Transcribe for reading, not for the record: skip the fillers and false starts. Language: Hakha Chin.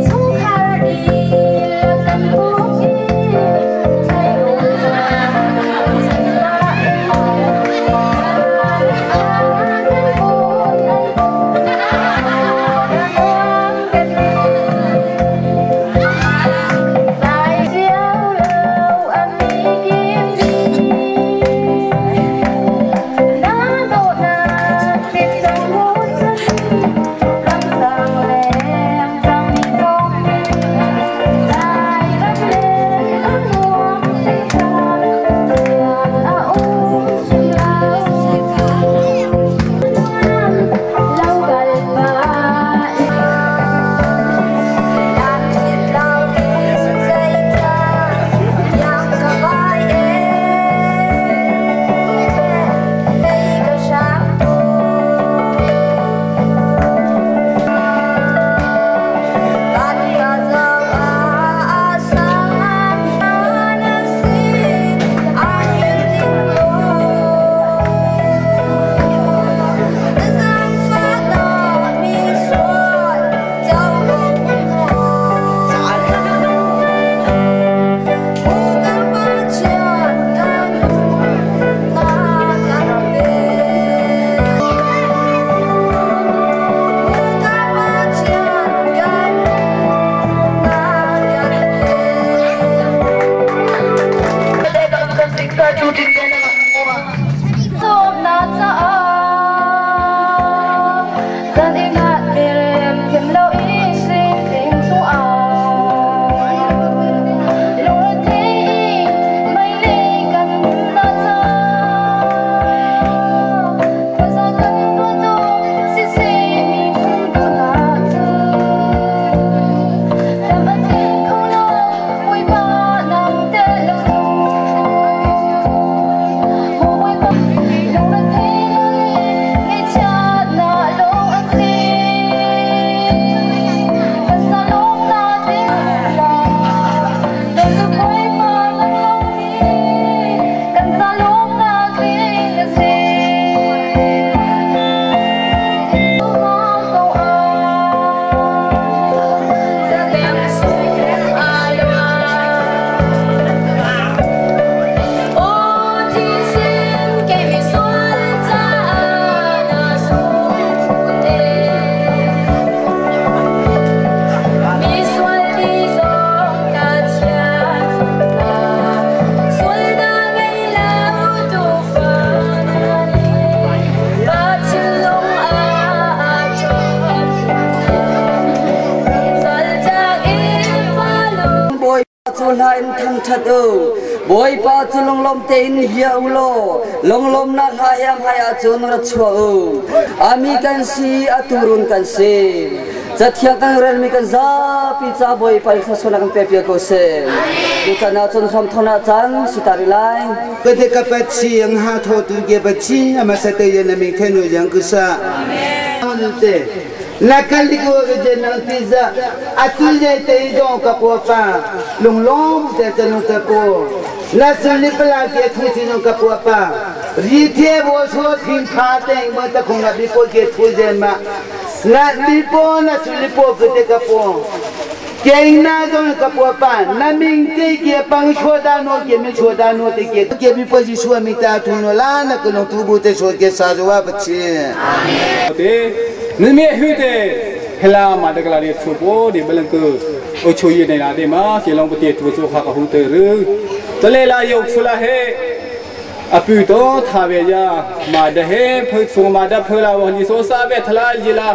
Chungkhar dihlak kan hla in thangṭhat u. Bawipa cu lunglawm tein bia u law lunglawmnak hla he a hmaiah cun ra chuah u. A mi kan si, a tuurun kan si. Cathiang kan relmi kan zapi ca Bawipa in thluachuahnak kan pe piak ko seh. Tutan ah cun hramthon ah caan si ta rih lai. Kate ka pachi ang ha tho tu ke pachi ama sa te ye na ming the nu yang ku sa. Amen. Na kali ko ke je nang ti za atu je te do ka po pa lung lom te te nu te po na sun li pala ke thu chi no ka po pa ri the bo so thin kha te mo ta khong na bi po ke thu je ma na li po na sun li po ke te ka po ke na do ka po pa na ming te ke pang sho da no ke mi sho da no te ke ke mi po ji shu mi ta thu no la na ko no tu bu te sho ke sa jo wa pa chi. Te ni me hu te hela ma de kala de thu po de balang ko o chu ye nei la de ma ke long pa te tu chu kha ka hu te ru te le la yok phula he apu to tha ve ya ma de he phut fu ma da phula wa ni so sa ve thala ji la.